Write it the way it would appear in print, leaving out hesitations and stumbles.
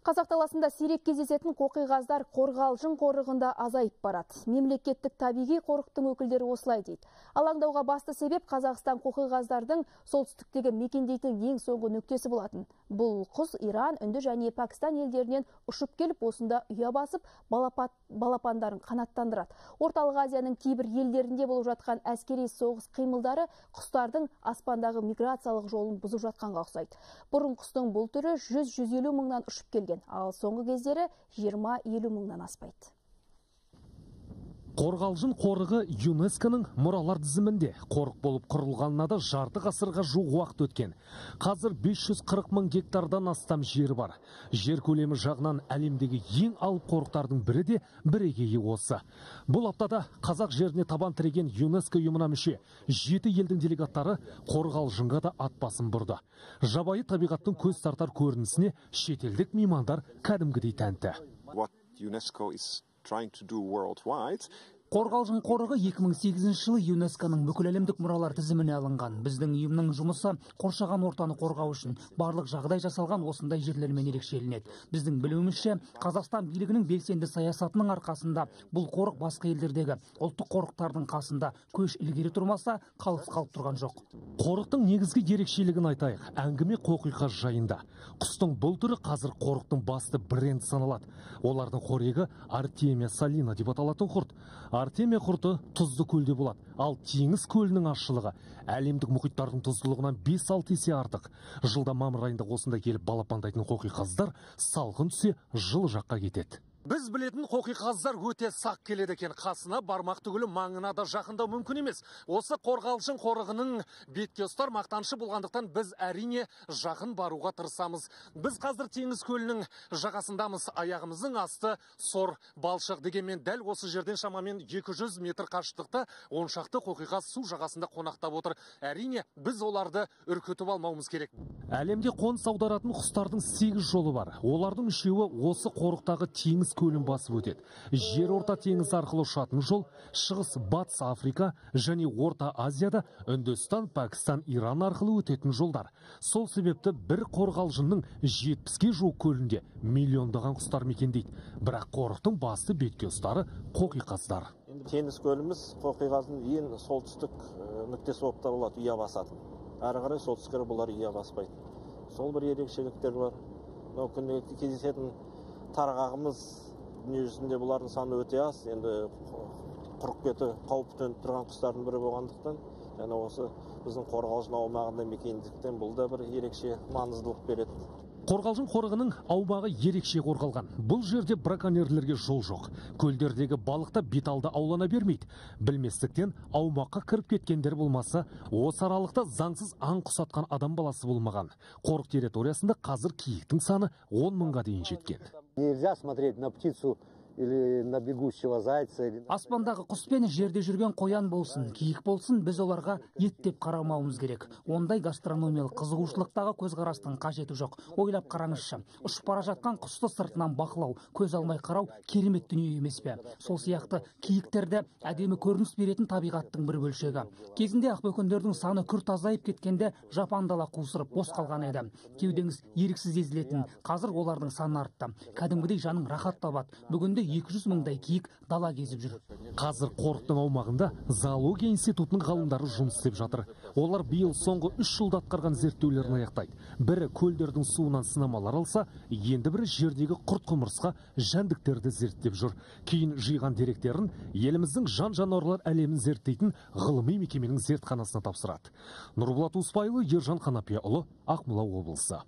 Қазақ даласында сирек кездесетін қоқиқаздар Қорғалжын қорығында азайып барады. Мемлекеттік табиғи қорықтың өкілдері осылай дейді. Алаңдауға басты себеп Қазақстан қоқиқаздардың солтүстіктегі мекендейтін ең соңғы нүктесі болатын. Бұл құс Иран, Үнді және Пәкістан елдерінен ұшып келіп, осында ұя басып, балапандарын қанаттандырады. Орталық Азияның кейбір елдерінде болып жатқан әскери соғыс қимылдары құстардың аспандағы миграциялық жолын бұзып жатқанға ұқсайды. Бұрын құстың бұл түрі 100-150 мыңнан ұшып келген, ал соңғы кездері 20-50 мыңнан аспайды. Қорғалжын қорығы ЮНЕСКО-ның мұралар тізімінде. Қорық болып құрылғанына да жарты ғасырға жуық уақыт өткен. Қазір 540 мың гектардан астам жері бар. Жер көлемі жағынан әлемдегі ең алып қорықтардың бірі де бірегейі осы. Бұл аптада қазақ жеріне табан тіреген ЮНЕСКО ұйымына мүше 7 елдің делегаттары Қорғалжынға да ат басын бұрды. Жабайы табиғаттың көз тартар көрінісіне шетелдік меймандар кәдімгідей тәнті. What UNESCO is trying to do worldwide. Қорғалжын қорығы 2008 жылы ЮНЕСКО-ның бүкіләлемдік мұралар тізіміне алынған. Біздің ұйымның жұмысы қоршаған ортаны қорғау үшін барлық жағдай жасалған осындай жерлермен ерекшеленеді. Біздің білуімізше, Қазақстан билігінің белсенді саясатының арқасында бұл қорық басқа елдердегі ұлттық қорықтардың қасында көш ілгері тұрмаса, қалыс қалып тұрған жоқ. Қорықтың негізгі ерекшелігін айтайық. Әңгіме қоқиқаз жайында. Құстың бұл түрі қазір қорықтың басты бренді саналады. Олардың қорегі Артемия салина деп аталатын құрт. Артемия құрты тұзды көлде болады, ал теңіз көлінің ащылығы әлемдік мұхиттардың тұздылығынан 5-6 есе артық. Жылда мамыр айында осында келіп балапандайтын қоқиқаздар салқын түсе жылы жаққа кетеді. Біз білетін қоқиқаздар өте сақ келеді екен. Қасына бармақ түгілі маңына да жақындау мүмкін емес. Осы Қорғалжын қорығының бетке ұстар мақтанышы болғандықтан біз әрине жақын баруға тырысамыз. Біз қазір теңіз көлінің жағасындамыз. Аяғымыздың асты сор балшық, дегенмен дәл осы жерден шамамен 200 метр қашықтықта он шақты қоқиқаз су жағасында қонақтап отыр. Әрине біз оларды үркітіп алмауымыз керек. Әлемде қоныс аударатын құстардың 8 жолы бар. Олардың үшеуі осы қорықтағы теңіз көлін басып өтеді. Жер орта теңіз арқылы ұшатын жол Шығыс, Батыс Африка және Орта Азияда Үндістан, Пәкістан, Иран арқылы өтетін жолдар. Сол себепті бір Қорғалжынның 70-ке жуық көлінде миллиондаған құстар мекендейді. Бірақ қорықтың басты бетке ұстары қоқиқаздар. Теңіз көліміз қоқиқаздың ең солтүстік нүктесі болып табылады, ұя басатын. Әрі қарай солтүстікке бұлар ұя баспайды. Сол бір ерекшеліктер бар. Мынау күнделікті кездесетін тарғағымыз дүниежүзінде бұлардың саны өте аз. Енді құрып кету қауіп төніп тұрған құстардың бірі болғандықтан, және осы біздің Қорғалжын аумағында мекендіктен бұл да бір ерекше маңыздылық береді. Қорғалжын қорығының аумағы ерекше қорғалған. Бұл жерде браконьерлерге жол жоқ. Көлдердегі балық та бет алды аулана бермейді. Білместіктен аумаққа кіріп кеткендер болмаса, осы аралықта заңсыз аң құс атқан адам баласы болмаған. Қорық территориясында қазір киіктің саны 10 мыңға дейін жеткен. Нельзя смотреть на птицу или на бегущего зайца. Аспандағы құс пен жерде жүрген қоян болсын, киік болсын, біз оларға ет деп қарамауымыз керек. Ондай гастрономиялық қызығушылықтағы көзқарастың қажеті жоқ. Ойлап қараңызшы, ұшып бара жатқан құсты сыртынан бақылау, көз алмай қарау керемет дүние емес пе? Сол сияқты киіктерді әдемі көрініс беретін табиғаттың бір бөлшегі. Кезінде ақбөкендердің саны күрт азайып кеткенде жапан дала қусырып бос қалған еді. Кеудеңіз еріксіз езілетін. Қазір олардың саны артты. Кәдімгідей жаның рахат табады. Бүгінде 200 мыңдай киік дала кезіп жүр. Қазір қорықтың аумағында зоология институтының ғалымдары жұмыс істеп жатыр. Олар биыл соңғы 3 жылда атқарған зерттеулерін аяқтайды. Бірі көлдердің суынан сынамалар алса, енді бірі жердегі құрт құмырсқа жәндіктерді зерттеп жүр. Кейін жиған деректерін еліміздің жан-жануарлар әлемін зерттейтін ғылыми мекеменің зертханасына тапсырады. Нұрболат Успайұлы, Ержан Қанапияұлы, Ақмола облысы.